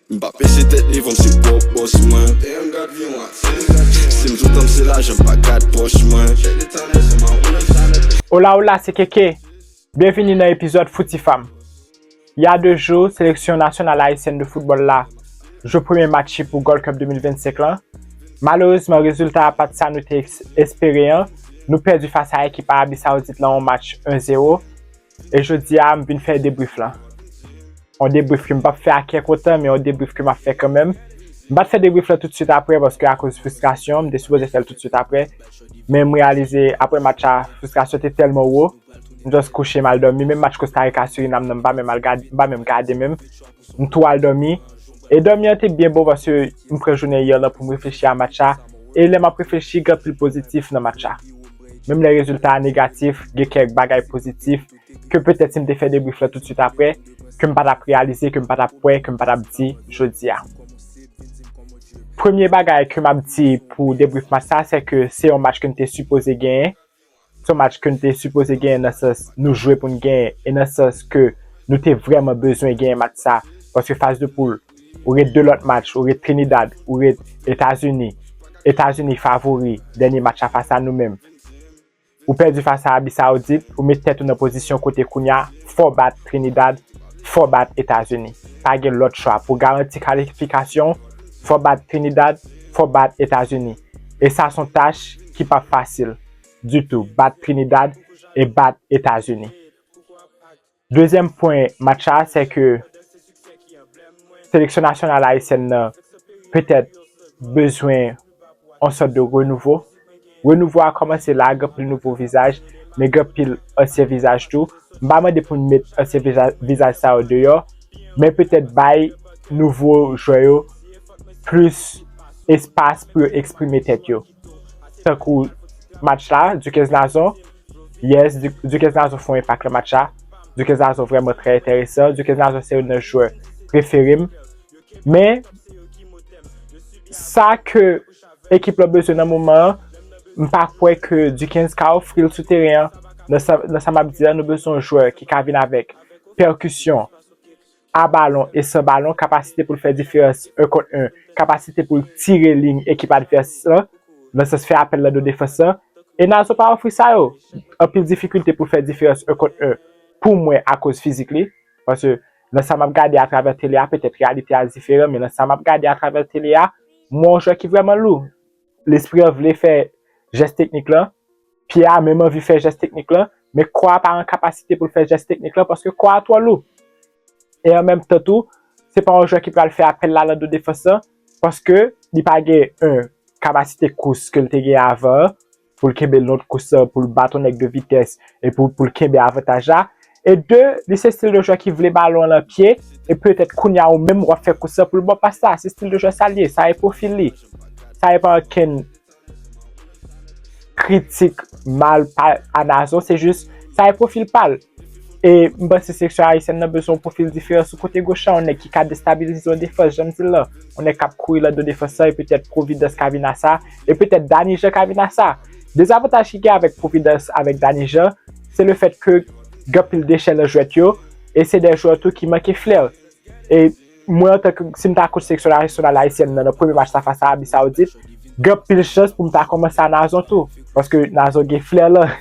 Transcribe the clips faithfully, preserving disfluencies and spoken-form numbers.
M pa pese tèt li, vòm se pwòp bòs mwen. Damn, gad vyon atis. Si m toutan m se lajan, m pa gad pòch mwen. Check the time, it's on my winner side. Hola, hola, c'est Keke. Byenvini nan epizòd Fouti Fam. Il y a deux jours, seleksyon nasyonal ayisyèn de foutbòl la jwe premye match li pou Gold Cup de mil vennsenk lan. Malerezman, rezilta a pa t sa nou te eks- espere an. Nou pèdi fas a ekip Arabi Saoudit lan yon match en zéro. E jodi a, m vin fè debrief lan. Yon debrief ke m p ap fè a kè kontan, men yon debrief ke m ap fè kanmenm. M pa t fè debrief lan toutswit apre, paske akoz fristrasyon, m te sipoze fè l toutswit apre. Men m reyalize, apre match la, fristrasyon te tèlman wo, m just kouche, m al dòmi. Menm match Costa Rica Surinam nan, m pa menm al gade, m pa menm gade menm. M tou al dòmi. E dòmi an te byen bon, paske m pran jounen yè lan pou m reflechi a match la. E lè m ap reflechi, gen anpil pozitif nan match la. Menm lè rezilta a negatif, gen kèk bagay pozitif ke petèt si m te fè debrief lan toutswit apre, ke m pa t ap reyalize, ke m pa t ap wè, ke m pa t ap di jodi a. Premye bagay ke m ap di pou debrief match sa, se ke se yon match ke n te sipoze genyen. Se yon match ke n te sipoze genyen nan sans nou jwe pou n genyen e nan sans ke nou te vrèman bezwen genyen match sa. Paske faz de poul, ou ret de lòt match, ou ret Trinidad, ou ret Etazini. Etazini favori dènye match la fas a nou menm. Ou pèdi fas a Arabi Saoudit, ou met tèt ou nan pozisyon kote kounye a, fò w bat Trinidad, fò w bat Etazini. Pa gen lòt chwa. Pou w garanti kalifikasyon w, fò w bat Trinidad, fò w bat Etazini. E sa se yon tach ki p ap fasil ditou, bat Trinidad e bat Etazini. Dezyèm pwen match la, se ke seleksyon nasyonal ayisyèn nan petèt bezwen yon sòt de renouvo. Renouvo a kòmanse la, gen anpil nouvo vizaj, men gen anpil ansyen vizaj tou. M pa mande pou n met ansyen vizaj, vizaj sa yo deyò, men petèt bay nouvo jwè yo plis espas pou yo eksprime tèt yo. Tankou match la, Duquesne Nazon, yes, Du- Duquesne Nazon fè yon enpak nan match la. Duquesne Nazon vrèman trè enteresan. Duquesne Nazon se youn nan jwè prefere m. Men, sa ke ekip la bezwen nan moman an, m pa kwè ke Duquesne ka ofri l sou teren an. Nan sa, nan sa m ap di a, nou bezwen yon jwè ki ka vin avèk pèkisyon a balon e san balon, kapasite pou l fè diferans en kont en, kapasite pou l tire liy ekip advès lan, nan sans fè apèl nan do defans lan. E Nazon pa ofri sa yo. Anpil difikilte pou l fè diferans en kont en pou mwen akoz fizik li. Paske nan sa m ap gade atravè tele a, petèt reyalite a diferan, men nan sa m ap gade atravè tele a, m wè yon jwè ki vrèman lou. Lespri an vle fè jès teknik lan, pye a menm anvi fè jès teknik lan, men kò a pa an kapasite pou l fè jès teknik lan paske kò a twò lou. E an menm tan tou, se pa yon jwè ki pral fè apèl la nan do defans lan, paske li pa gen, en, kapasite kous ke l te gen avan an, pou l kenbe long kous lan, pou l bat yon nèg de vitès, e pou, pou l kenbe avantaj la. E de, li se stil de jwè ki vle balon an nan pye, e petèt kounye a ou menm w ap fè kous lan pou l ba w pas la. Se stil de jwè sa l ye, sa e pwofil li. Sa e pa ankenn kritik mal pa a Nazon, se jis sa e pwofil pa l. E m panse seleksyon ayisyèn nan bezwen yon pwofil diferan sou kote goch la, yon nèg ki ka destabilize yon defans, jan m di l lan. Yon nèg k ap kouri nan do defans lan, e petèt Providence ka vin a sa, e petèt Dany Jean ka vin a sa. Dezavantaj ki gen avèk Providence, avèk Dany Jean, se le fèt ke gen anpil dechè nan jwèt yo, e se de jwè tou ki manke flè. E mwen, antanke, si m ta kouch seleksyon nasyonal ayisyèn nan, nan premye match la fas a Arabi Saoudit, gen anpil chans pou m ta kòmanse a Nazon tou. Paske Nazon gen flè lan.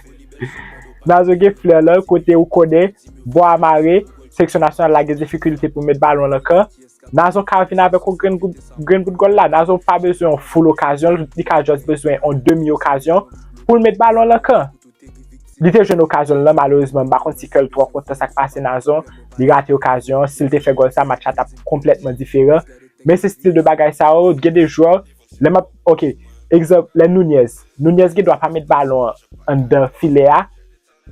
Nazon gen flè lan, kote ou konnen, bò a mare, seleksyon nasyonal la gen difikilte pou met balon lan kan. Nazon ka vin avèk yon grenn gout, grenn bout gòl la. Nazon pa bezwen yon full okazyon, li ka just bezwen yon demi okazyon pou l met balon lan kan. Li te jwenn okazyon l lan, malerezman, m pa konn si kè l twò kontan sa k pase Nazon, li rate okazyon an. Si l te fè gòl sa, match la t ap konplètman diferan. Men se stil de bagay sa yo, gen de jwè, lè m ap, ok, egzanp, lè Nunez, Nunez gen dwa pa met balon an anndan filè a,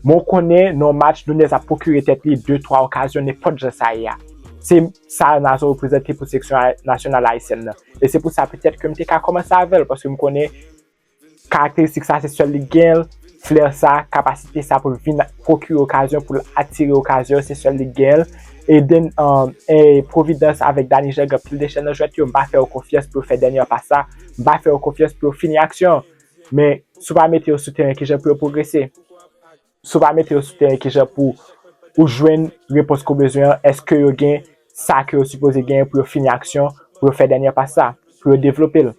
men w konnen, nan yon match, Nunez ap pwokire tèt li de, twa okazyon, nenpòt jan sa ye a. Se sa Nazon reprezante pou seleksyon nasyonal ayisyèn nan. E se pou sa, petèt, ke m te ka kòmanse avè l, paske m konnen karakteristik sa, se sèl li k genyen l, flè sa, kapasite sa pou l vin pwokire okazyon, pou l atire okazyon, se sèl li k genyen l. Eden, um, e Providence avèk Dany Jean gen anpil dechè nan jwèt yo, m pa fè yo konfyans pou yo fè dènyè pas la, m pa fè yo konfyans pou yo fini aksyon an. Men, si w pa mete yo sou teren, kijan pou yo pwogrese? Si w pa mete yo sou teren, kijan pou ou jwenn repons ke w bezwen an? Èske yo gen sa ke yo sipoze genyen pou yo fini aksyon, pou yo fè dènye pas sa, pou yo devlope l.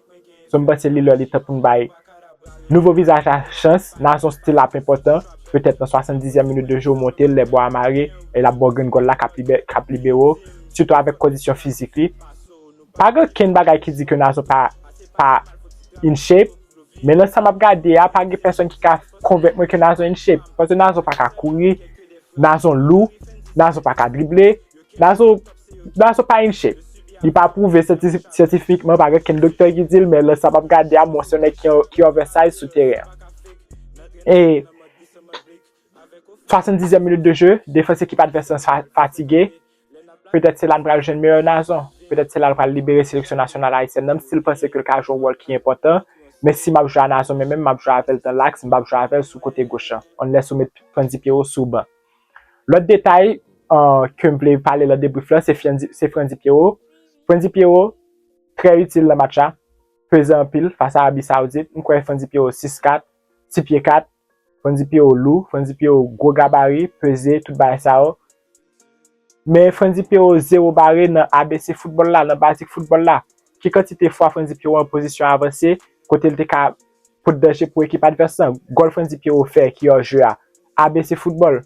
So, m panse li lè li tan pou n bay nouvo vizaj la chans. Nazon still ap enpòtan, petèt nan swasanndizyèm minit de jeu ou monte l, lè bò a mare, e l ap ba w grenn gòl la k ap libè-, k ap libere w, sitou avèk kondisyon fizik li. Pa gen okenn bagay ki di ke Nazon pa, pa in shape, men nan sa m ap gade a, pa gen pèsòn ki ka konvenk mwen ke Nazon in shape. Paske Nazon pa ka kouri, Nazon lou, Nazon pa ka drible, Nazon, Nazon pa in shape. Li pa pwouve syanti-, syantifikman, pa gen okenn doktè ki di l, men nan sa m ap gade a, m wè se yon nèg ki, ki oversize sou teren an. E swasanndizyèm minit de jeu, defans ekip advès lan fa-, fatige. Petèt se la n pral jwenn meyè Nazon. Petèt se la l pral libere seleksyon nasyonal ayisyèn nan. M still panse ke l ka jwe yon wòl ki enpòtan. Men si m ap jwe a Nazon, men menm m ap jwe avè l nan laks, m p ap jwe avè l sou kote goch lan. Unless ou met Frandy Pierrot sou ban. Lòt detay, euh, ke m vle pale nan debrief lan, se Frandy, se Frandy Pierrot. Frandy Pierrot, trè itil nan match la. Peze anpil fas a Arabi Saoudit. M kwè Frandy Pierrot sis kat, ti pye kat. Frandy Pierrot lou, Frandy Pierrot gwo gabari, peze, tout bagay sa yo. Men Frandy Pierrot zewo bare nan A B C foutbòl la, nan bazik foutbòl la. Ki kantite fwa Frandy Pierrot an pozisyon avanse, kote l te ka pote danje pou ekip advès lan? Gòl Frandy Pierrot fè ki hors jeu a. A B C foutbòl.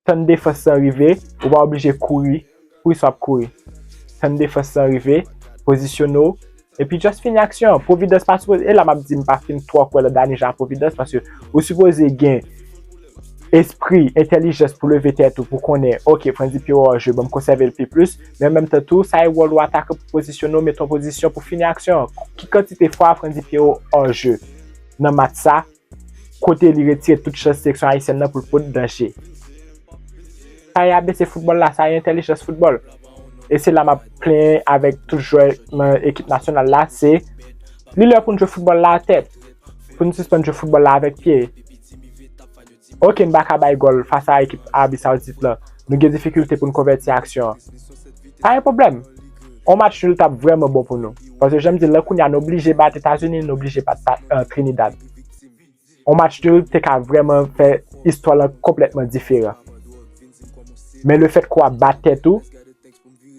Tann defans lan rive, ou pa oblije kouri. Poukisa w ap kouri? Tann defans lan rive, pozisyone w, epi just fini aksyon an. Providence pa sipoze, e la m ap di m pa fin twò kwè nan Dany Jean a Providence, paske ou sipoze gen espri, entèlijans pou leve tèt ou, pou konnen, ok, Frandy Pierrot hors jeu, ban m konsève l pi plis, men an menm tan tou, sa e wòl ou atakan pou pozisyone w, mete w an pozisyon pou fini aksyon an. Ki kantite fwa Frandy Pierrot hors jeu nan match sa, kote li retire tout chans seleksyon ayisyèn nan pou l pot danje. Sa e A B C foutbòl la, sa e entèlijans foutbòl. E se la m ap plenyen avèk tout jwè nan ekip nasyonal la, se li lè pou n jwe foutbòl la a tèt. Pou n sispann jwe foutbòl la avèk pye. Ok, n pa ka bay gòl fas a ekip Arabi Saoudit lan. Nou gen difikilte pou n konvèti aksyon an. Pa gen pwoblèm. On match nul t ap vrèman bon pou nou. Paske jan m di l la, kounye a n oblije bat Etazini, n oblije bat, bat, euh, Trinidad. On match nul te ka vrèman fè istwa lan konplètman diferan. Men lefèt ke w ap bat tèt ou,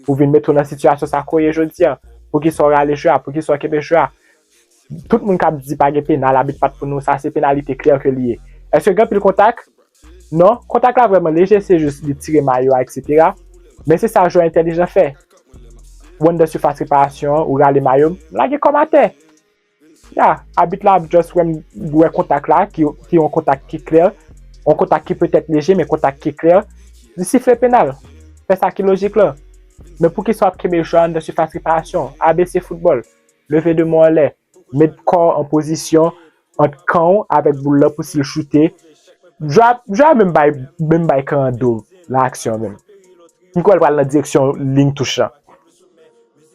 ou vin mete w nan sitiyasyon sa ke w ye jodi a. Poukisa w rale jwè a? Poukisa w kenbe jwè a? Tout moun k ap di pa gen penal, abit pa t pou nou, sa se penalite klè ke li ye. Èske gen anpil kontak? Non, kontak la vrèman leje, se jis li tire mayo a, etsetera. Men se sa jwè entèlijan fè. Ou anndan sifas reparasyon an, ou rale mayo m, lage kò m atè. Ya, abit la ap just wè m, wè kontak la, ki, ki yon kontak ki klè, yon kontak ki petèt leje, men kontak ki klè, li sifle penal. Fè sa ki lojik lan. Men poukisa w ap kenbe jwè a anndan sifas reparasyon? A B C foutbòl, leve de men w anlè, met kò w an pozisyon ant kan w avèk boul lan pou si l choute. Jwè a, jwè a menm bay, menm bay kan an do nan aksyon an menm. M kwè l pral nan direksyon liy touch lan.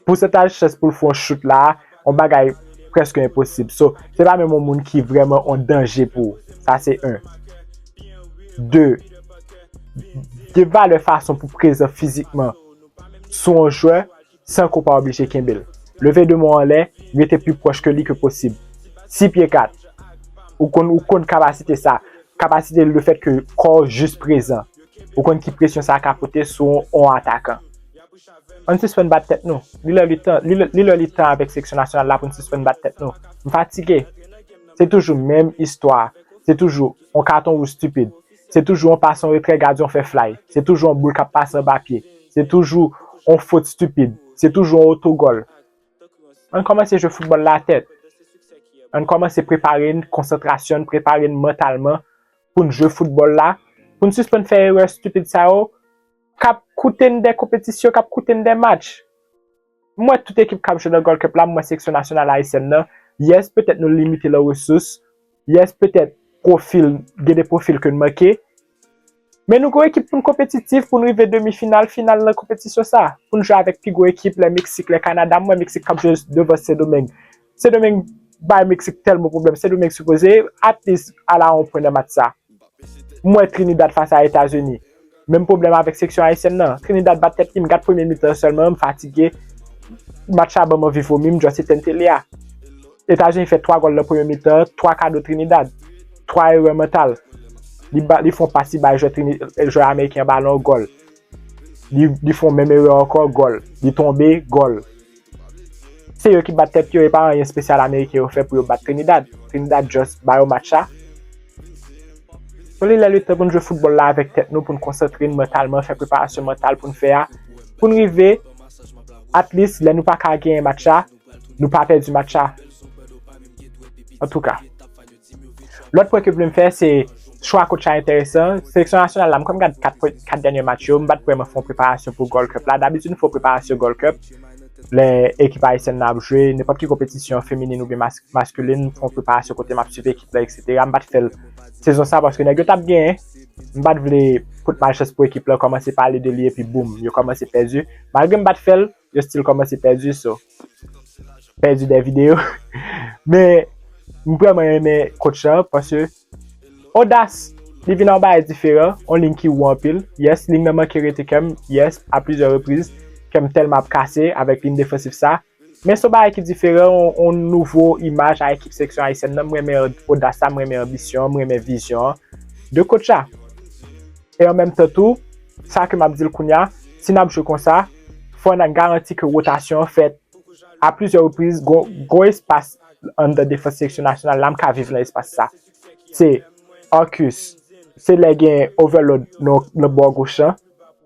Pousantaj chans pou l fè yon chout la, yon bagay prèske enposib. So, se pa menm yon moun ki vrèman yon danje pou ou. Sa se en. De, gen valè fason pou prezan fizikman sou yon jwè san ke w pa oblije kenbe l. Leve de men w anlè, rete pi pwòch ke li ke posib. Sis pye kat. Ou konn, ou konn kapasite sa. Kapasite lefèt ke kò w jis prezan. Ou konn ki presyon sa ka pote sou yon atakan. Ann sispann bat tèt nou. Li lè li tan, li lè, li lè li tan avèk seleksyon nasyonal la pou n sispann bat tèt nou. M fatige. Se toujou menm istwa. Se toujou yon katon wouj stipid. Se toujou yon pas an retrè, gadyen w fè fly. Se toujou yon boul k ap pase anba pye. Se toujou yon fot stipid. Se toujou yon otogòl. Ann kòmanse jwe foutbòl la tèt. Ann kòmanse prepare n, konsantrasyon n, prepare n mantalman pou n jwe foutbòl la, pou n sispann fè erè stipid sa yo k ap koute n de konpetisyon, k ap koute n de match. M wè tout ekip k ap jwe nan Gold Cup la, m wè seleksyon nasyonal ayisyèn nan. Yes, petèt nou limite nan resous. Yes, petèt pwofil, gen de pwofil ke n manke. Men nou gen yon ekip pou n konpetitif, pou n rive demi final, final nan konpetisyon sa. Pou n jwe avèk pi gwo ekip, lè Meksik, lè Kanada. M wè Meksik k ap jwe devan Sendomeng. Sendomeng bay Meksik tèlman pwoblèm. Sendomeng sipoze at least al a yon pwen nan match sa. M wè Trinidad fas a Etazini. Menm pwoblèm avèk seleksyon ayisyèn nan. Trinidad bat tèt li, m gad premye mitan sèlman, m fatige. Match la ban m anvi vomi, m just etenn tele a. Etazini fè twa gòl nan premye mitan, twa kado Trinidad, twa erè mantal. Li ba, li fè yon pas, li bay jwè Trini-, jwè ameriken an balon, gòl. Li, li fè yon menm erè ankò, gòl. Li tonbe, gòl. Se yo ki bat tèt yo, e pa anyen espesyal Ameriken yo fè pou yo bat Trinidad. Trinidad just ba yo match la. So, li lè li tan pou n jwe foutbòl la avèk tèt nou, pou n konsantre n mantalman, fè preparasyon mantal pou n fè a, pou n rive, at least, lè nou pa ka genyen match la, nou pa pèdi match la. Antouka. Lòt pwen ke m vle m fè, se chwa coach la enteresan. Seleksyon nasyonal la, m kòm gad kat, kat dènye match yo, m pa t vrèman fè yon preparasyon pou Gold Cup la. Dabitid, m fè yon preparasyon Gold Cup. Lè ekip ayisyèn nan ap jwe, nenpòt ki konpetisyon feminin oubyen mas-, maskilin, m fè yon preparasyon kote m ap swiv ekip la, etsetera. M pa t fè l sezon sa paske nèg yo t ap genyen. M pa t vle pote malchans pou ekip la, kòmanse pale de li epi boum, yo kòmanse pèdi. Malgre m pa t fè l, yo still kòmanse pèdi, so. Pèdi de videyo. Men, m vrèman renmen coach la, paske Odas, li vin yon bagay diferan, yon liy ki wo anpil. Yes, liy nan manke rete kè m. Yes, a plizyè repriz, kè m tèlman ap kase avèk liy defansif sa. Men se yon bagay ki diferan, yon, yon nouvo imaj a ekip seleksyon ayisyèn nan. M renmen Odas la, m renmen anbisyon an, m renmen vizyon an de coach la. E an menm tan tou, sa ke m ap di l kounye a, si n ap jwe konsa, fò n garanti ke wotasyon an fèt a plizyè repriz, gon, gon espas anndan defans seleksyon nasyonal la, m ka viv nan espas sa. Se Arcus, se lè gen overload nan, nan bò goch lan,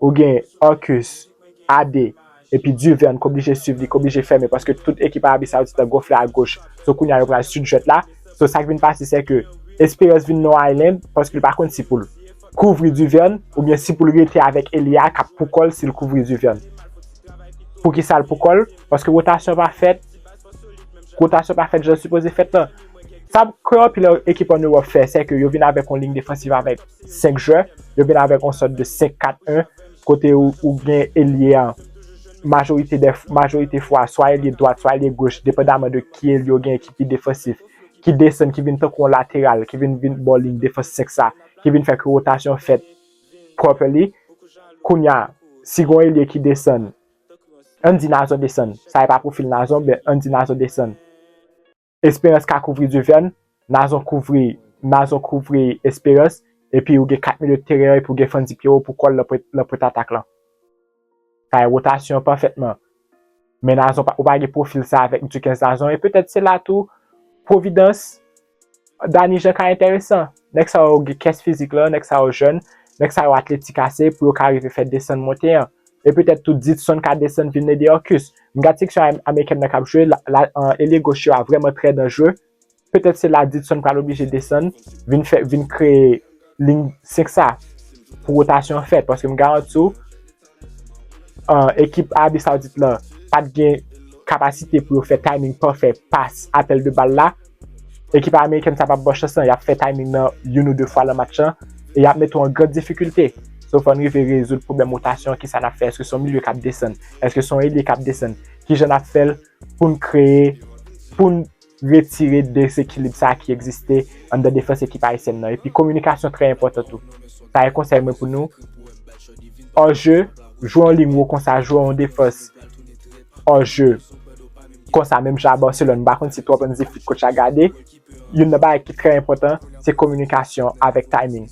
ou gen Arcus, Ade, epi Duverne k oblije swiv li, k oblije fèmen, paske tout ekip Arabi Saoudit la gonfle agoch. So, kounye a, yo pral sud jwèt la. So, sa k vin pase, se ke Esperance vin nan island, paske li pa konn si pou l kouvri Duverne, oubyen si pou l rete avèk Elia k ap pou kò l si l kouvri Duverne. Poukisa l pou kò l? Paske wotasyon pa fèt. Wotasyon pa fèt jan l sipoze fèt lan. Sa ke anpil ekip ann Ewòp fè, se ke yo vin avèk yon liy defansiv avèk senk jwè, yo vin avèk yon sòt de senk kat en, kote ou, ou gen elye a, majorite de, majorite fwa, swa elye dwat, swa elye goch, depandaman de ki elye ou gen ki pi defansif, ki desann, ki vin tankou yon lateral, ki vin, vin bò liy defans senk sa, ki vin fè ke wotasyon fèt properly. Kounye a, si gon elye ki desann, ann di Nazon desann, sa e pa pwofil Nazon, men ann di Nazon desann. Esperance ka kouvri Duverne, Nazon kouvri, Nazon kouvri Esperance, epi ou gen kat milye de teren, epi ou gen Fandy Pierrot pou kò l nan pwent, nan pwent atak lan. Sa e wotasyon an pafètman. Men Nazon pa, ou pa gen pwofil sa avèk Duckens Nazon, e petèt se la tou, Providence, Dany Jean ka enteresan. Nèg sa yo gen kès fizik lan, nèg sa yo jèn, nèg sa yo atletik ase pou yo ka rive fè desann monte an. E petèt tou Ditson ka desann vin ede Arcus. M gad seksyon am-, amerikèn nan k ap jwe, la, la, an, elye goch yo a vrèman trè danjere. Petèt se la Ditson pral oblije desann, vin fè, vin kreye liy senk sa pou wotasyon an fèt. Paske m garanti w, an, ekip Arabi Saoudit lan pa t gen kapasite pou yo fè timing pafè pas apèl de bal la. Ekip amerikèn sa p ap ba w chans lan, y ap fè timing nan youn ou de fwa nan match lan, e y ap mete w an gran difikilte. So, fò n rive rezoud pwoblèm wotasyon an, kisa n ap fè? Èske se yon milye k ap desann? Èske se yon elye k ap desann? Kijan n ap fè l pou n kreye, pou n retire dezekilib sa ki egziste anndan defans ekip ayisyèn nan? Epi kominikasyon trè enpòtan tou. Sa e konsèy mwen pou nou. Hors jeu, jwe yon liy wo konsa, jwe yon defans hors jeu konsa, menm jan a Barcelone, m pa konn si twòp ann di fout coach a gade. Youn nan bagay ki trè enpòtan, se kominikasyon avèk timing.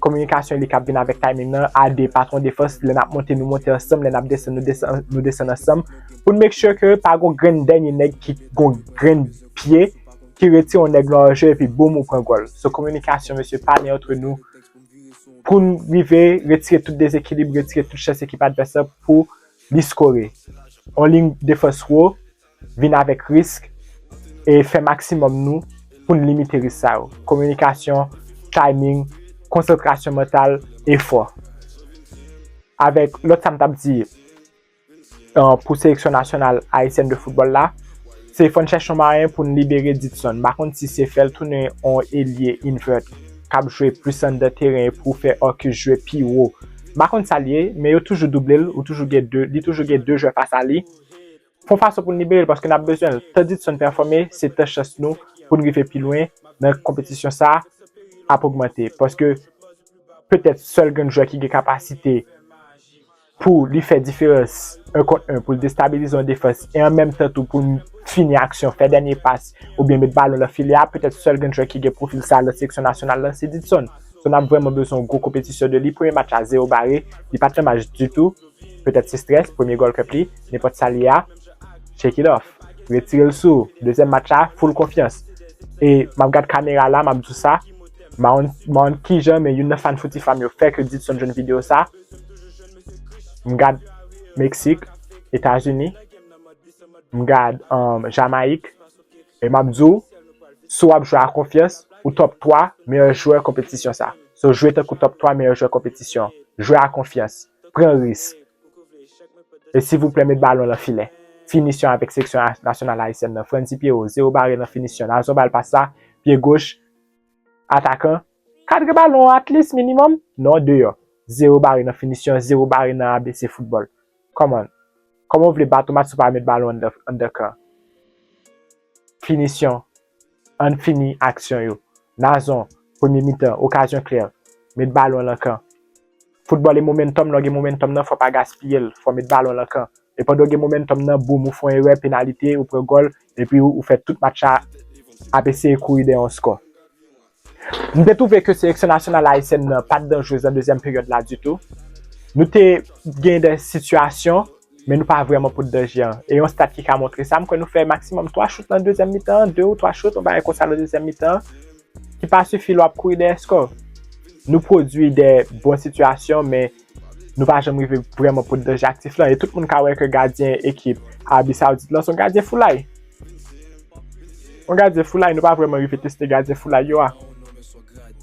Kominikasyon li k ap vin avèk timing nan, Ade patwon defans, lè n ap monte, nou monte ansanm, lè n ap desann, nou desann, nou desann ansanm. Pou n make sure ke pa gon grenn dènye nèg ki gon grenn pye, ki retire yon nèg nan hors jeu epi boum, ou pran gòl. So, kominikasyon, mesye, pale antre nou. Pou n rive retire tout dezekilib, retire tout chans ekip advès la pou li skore. On liy defans wo, vin avèk risk e fè maksimòm nou pou n limite risk sa yo. Kominikasyon, timing, konsantrasyon mantal, efò. Avèk lòt sa m t ap di, euh, pou seleksyon nasyonal ayisyèn de foutbòl la, se fò n chèche yon mwayen pou n libere Ditson. M pa konn si se fè l tounen yon elye invert k ap jwe plis anndan teren pou fè Arcus jwe pi wo. M pa konn sa l ye, men yo toujou double l, ou toujou gen de, li toujou gen de jwè fas a li. Fè yon fason pou n libere l, paske n ap bezwen l. Tan Ditson pèfòme, se tan chans nou pou n rive pi lwen nan konpetisyon sa a ap ogmante. Paske petèt sèl grenn jwè ki gen kapasite pou li fè diferans en kont en, pou l destabilize yon defans, e an menm tan tou pou l fini aksyon, fè dènye pas, oubyen met balon nan filye a, petèt sèl grenn jwè ki gen pwofil sa a nan seleksyon nasyonal lan, se Ditson. So, n ap vrèman bezwen yon gwo konpetisyon de li. Premye match la, zewo bare, li pa t fè match ditou. Petèt se strès, premye Gold Cup li, nenpòt sa li ye a, shake it off. Retire l sou ou. Dezyèm match la, full konfyans. E m ap gad kamera la, m ap di w sa, m a konn, m a konn kijan, men youn nan fan Foutifam yo fè ke Didson jwenn videyo sa. M gad Meksik, Etazini, m gad um, Jamayik, e m ap di w, si w ap jwe a konfyans, ou top twa meyè jwè konpetisyon sa. So, jwe tankou top twa meyè jwè konpetisyon. Jwe a konfyans. Pran risk. E silvouplè, met balon nan filè. Finisyon avèk seleksyon nasyonal ayisyèn nan. Frandy Pierrot, zewo bare nan finisyon. Nazon ba l pas sa, pye goch, atakan, kadre balon at least minimum, non, deyò. Zewo bare nan finisyon, zewo bare nan A B C foutbòl. Kòman? Kòman w vle bat yon match si w pa met balon anndan, anndan kan? Finisyon, ann fini aksyon yo. Nazon, premye mitan, okazyon klè, met balon nan kan. Foutbòl e momentum, lè w gen momentum nan, fò w pa gaspiye l, fò w met balon nan kan. E pandan w gen momentum nan, boum, ou fè yon erè, penalite, ou pran gòl, epi ou, ou fè tout match la ap eseye kouri dèyè yon skò. M te twouve ke seleksyon nasyonal ayisyèn nan pa t danjrez nan dezyèm peryòd la ditou. Nou te gen de sitiyasyon, men nou pa vrèman pot danje an. E yon stat ki ka montre sa, m kwè nou fè maksimòm twa chout nan dezyèm mitan an, de ou twa chout, yon bagay konsa nan dezyèm mitan an, ki pa sifi lè w ap kouri dèyè skò. Nou pwodui de bon sitiyasyon, men nou pa janm rive vrèman pot danje aktif lan. E tout moun ka wè ke gadyen ekip Arabi Saoudit lan se yon gadyen foulay. Yon gadyen foulay, nou pa vrèman rive teste gadyen foulay yo a.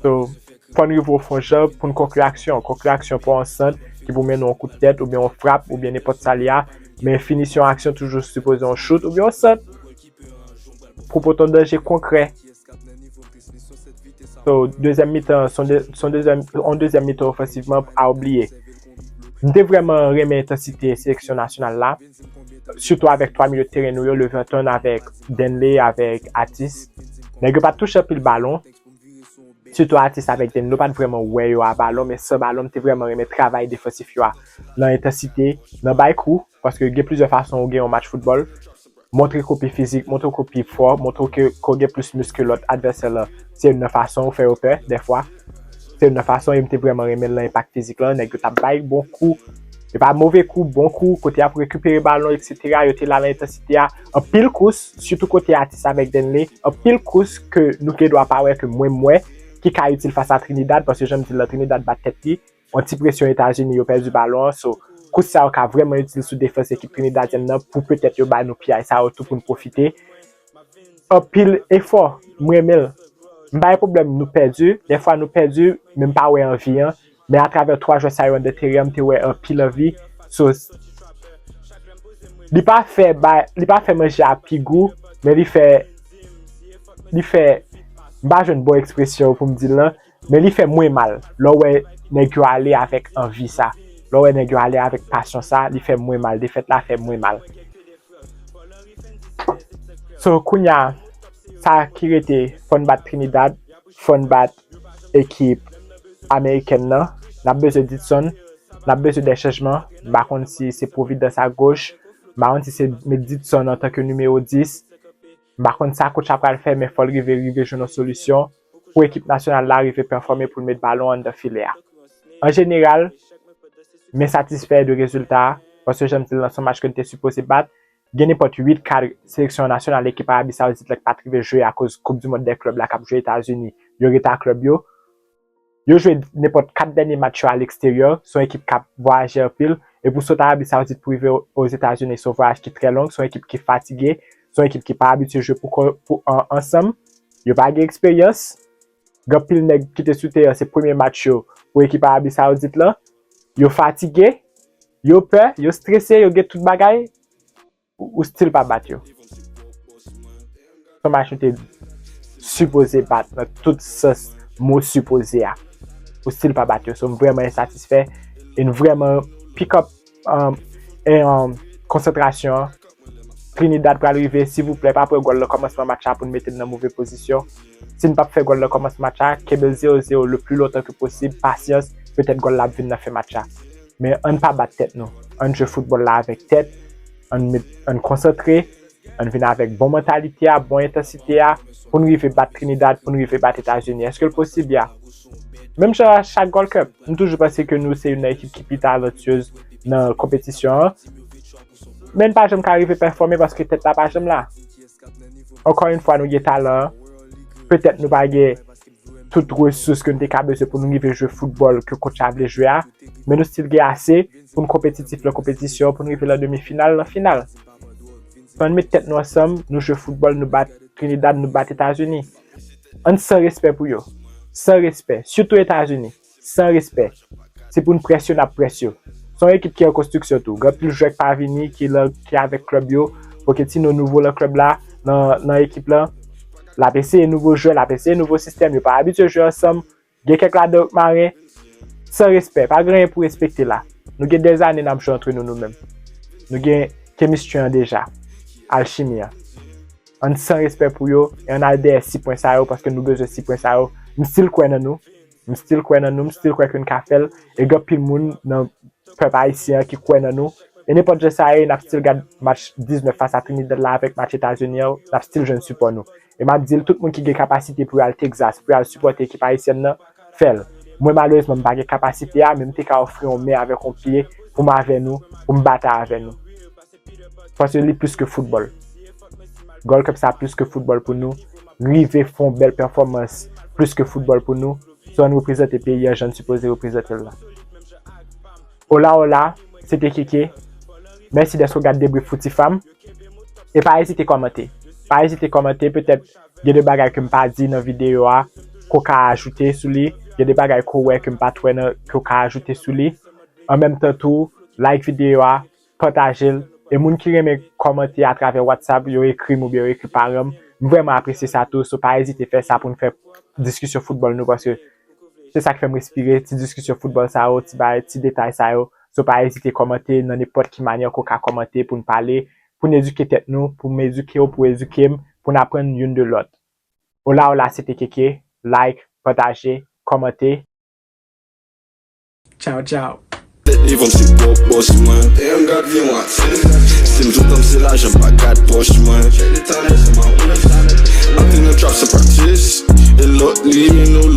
So, fò n rive o fon jan pou n konkri aksyon. Konkri aksyon pa yon sant ki pou mennen yon kout tèt oubyen yon frap oubyen nenpòt sa li a. Men finisyon aksyon toujou sipoze yon chout oubyen yon sant pou pote yon danje konkrè. So, dezyèm mitan, se yon de, se yon dezyèm, yon dezyèm mitan ofansivman a oubliye. M te vrèman renmen entansite seleksyon nasyonal la, sitou avèk twa milye teren nou yo, Leverton avèk Denley, avèk Atis. Nèg yo pa t touche anpil balon, sitou Atis avèk Denley, nou pa t vrèman wè yo a balon, men san balon, m te vrèman renmen travay defansif yo a. Nan entansite, nan bay kou, paske gen plizyè fason ou gen yon match foutbòl. Montre ke w pi fizik, montre ke w pi fò, montre ke, ke w gen plis mis ke lòt advèsè lan. Se youn nan fason ou fè yo pè, dèfwa. Se youn nan fason, e m te vrèman renmen l nan enpak fizik lan. Nèg yo t ap bay bon kou. E pa move kou, bon kou, kote y ap rekipere balon, etsetera. Yo te la nan entansite a. Anpil kous, sitou kote Atis avèk Denley. Anpil kous ke nou gen dwa pa wè, ke mwen m wè, ki ka itil fas a Trinidad, paske jan m di l lan, Trinidad bat tèt li. Yon ti presyon Etazini, yo pèdi balon an. So, kous sa yo ka vrèman itil sou defans ekip trinidadyèn nan pou petèt yo ba nou piyay sa yo tou pou n pwofite. Anpil efò, m renmen l. M pa gen pwoblèm, nou pèdi. Dèfwa nou pèdi, men m pa wè anvi an. Men atravè twa jwè sa yo anndan teren an, m te wè anpil anvi. So, li pa fè ba, li pa fè manje a pi gou, men li fè, li fè, m pa jwenn bon ekspresyon pou m di l lan, men li fè mwen mal. Lè w wè nèg yo ale avèk anvi sa, lè w wè nèg yo ale avèk pasyon sa, li fè mwen mal. Defèt la fè mwen mal. So, kounye a, sa ki rete, fò n bat Trinidad, fò n bat ekip amerikèn nan. N ap bezwen Didson, n ap bezwen de chanjman. M pa konn si se Providence a goch, m pa konn si se met Didson antanke nimewo dis. M pa konn sa coach la pral fè, men fò l rive, rive jwenn yon solisyon pou ekip nasyonal la rive pèfòme pou l met balon anndan filè a. An jeneral, m ensatisfè de rezilta a, paske jan m di l lan, se yon match ke n te sipoze bat. Gen nenpòt uit kad seleksyon nasyonal ekip Arabi Saoudit la ki pa t rive jwe akoz Koup di Mond dè Klèb la k ap jwe Etazini, yo rete a klèb yo. Yo jwe nenpòt kat dènye match yo aleksteryè, se yon ekip k ap vwayaje anpil. E pou sot Arabi Saoudit pou rive Ozetazini, se yon vwayaj ki trè long, se yon ekip ki fatige, se yon ekip ki pa abitye jwe pou kò, pou, an, ansanm. Yo pa gen eksperyans. Gen anpil nèg ki te sou teren, se premye match yo pou ekip Arabi Saoudit lan. Yo fatige, yo pè, yo strese, yo gen tout bagay. Ou, ou still pa bat yo. Se yon match nou te sipoze bat nan tout sans mo sipoze a. Ou still pa bat yo. So, m vrèman ensatisfè. E n vrèman pick up, um, e, um, konsantrasyon an. Trinidad pral rive, silvouplè, pa pran gòl nan kòmansman match la pou n mete n nan move pozisyon. Si n p ap fè gòl nan kòmansman match la, kenbe l zewo zewo le pli lontan ke posib, pasyans, petèt gòl la ap vin nan fen match la. Men ann pa bat tèt nou. Ann jwe foutbòl la avèk tèt, ann met, ann konsantre, ann vin avèk bon mantalite a, bon entansite a, pou n rive bat Trinidad, pou n rive bat Etazini. Èske l posib? Ya. Menm jan a chak Gold Cup, m toujou panse ke nou se youn nan ekip ki pi talantyez nan konpetisyon an. Men n pa janm ka rive pèfòme paske tèt la pa janm la. Ankò yon fwa, nou gen talan an. Petèt nou pa gen tout resous ke n te ka bezwen pou n rive jwe foutbòl ke coach la vle jwe a, men nou still gen ase pou n konpetitif nan konpetisyon, pou n rive nan demi final, nan final. Ann met tèt nou ansanm, nou jwe foutbòl, nou bat Trinidad, nou bat Etazini. Ann san respè pou yo. San respè. Sitou Etazini. San respè. Se pou n près yo, n ap près yo. Se yon ekip ki an konstriksyon tou. Gen anpil jwè k pa vini, ki la, ki avèk klèb yo. Pochettino nouvo nan klèb la, nan, nan ekip la. L ap eseye nouvo jwè, l ap eseye nouvo sistèm. Yo pa abitye jwe ansanm. Gen kèk ladan yo k maren. San respè. Pa gen anyen pou respekte la. Nou gen dèzane n ap jwe antre nou, nou menm. Nou gen chemistry an deja. Alchimi an. Ann san respè pou yo, e ann al dèyè sis pwen sa yo, paske nou bezwen sis pwen sa yo. M still kwè nan nou. M still kwè nan nou, m still kwè ke n ka fè l. E gen anpil moun nan pèp ayisyen an ki kwè nan nou. E nenpòt jan sa ye, n ap still gad match diznèf fas a Trinidad la avèk match Etazini an, n ap still jwenn sipò nou. E m ap di l, tout moun ki gen kapasite pou y al Texas, pou y al sipòte ekip ayisyèn nan, fè l. Mwen, malerezman, m pa gen kapasite a, men m te ka ofri yon men avèk yon pye pou m avè nou, pou m batay avè nou. Paske li plis ke foutbòl. Gold Cup sa plis ke foutbòl pou nou. Rive fè yon bèl pèfòmans plis ke foutbòl pou nou. So ann reprezante peyi a jan n sipoze reprezante l la. Ola ola, se te Keke. Mèsi dèske w gad debrief Foutifam. E pa ezite kòmante. Pa ezite kòmante, petèt gen de bagay ke m pa di nan videyo a, ke w ka ajoute sou li. Gen de bagay ke w wè ke m pa t wè nan, ke w ka ajoute sou li. An menm tan tou, like videyo a, pataje l. E moun ki renmen kòmante atravè WhatsApp, yo ekri m oubyen yo ekri paran m. M vrèman apresye sa tou, so pa ezite fè sa pou n fè diskisyon foutbòl nou, paske se sa k fè m respire, ti diskisyon foutbòl sa yo, ti bagay, ti detay sa yo. So pa ezite kòmante nan nenpòt ki manyè ke w ka kòmante pou n pale, pou n edike tèt nou, pou m edike w, pou w edike m, pou n aprann youn de lòt. Ola ola, se te Keke, like, pataje, kòmante. Tchaw, tchaw. Tèt li vann se pwòp bòs mwen. Damn, gad vye mwatil. Si m tout tan m se lajan, m pa gad pòch mwen. Ap vin nan trap san practice. E lòt li, nou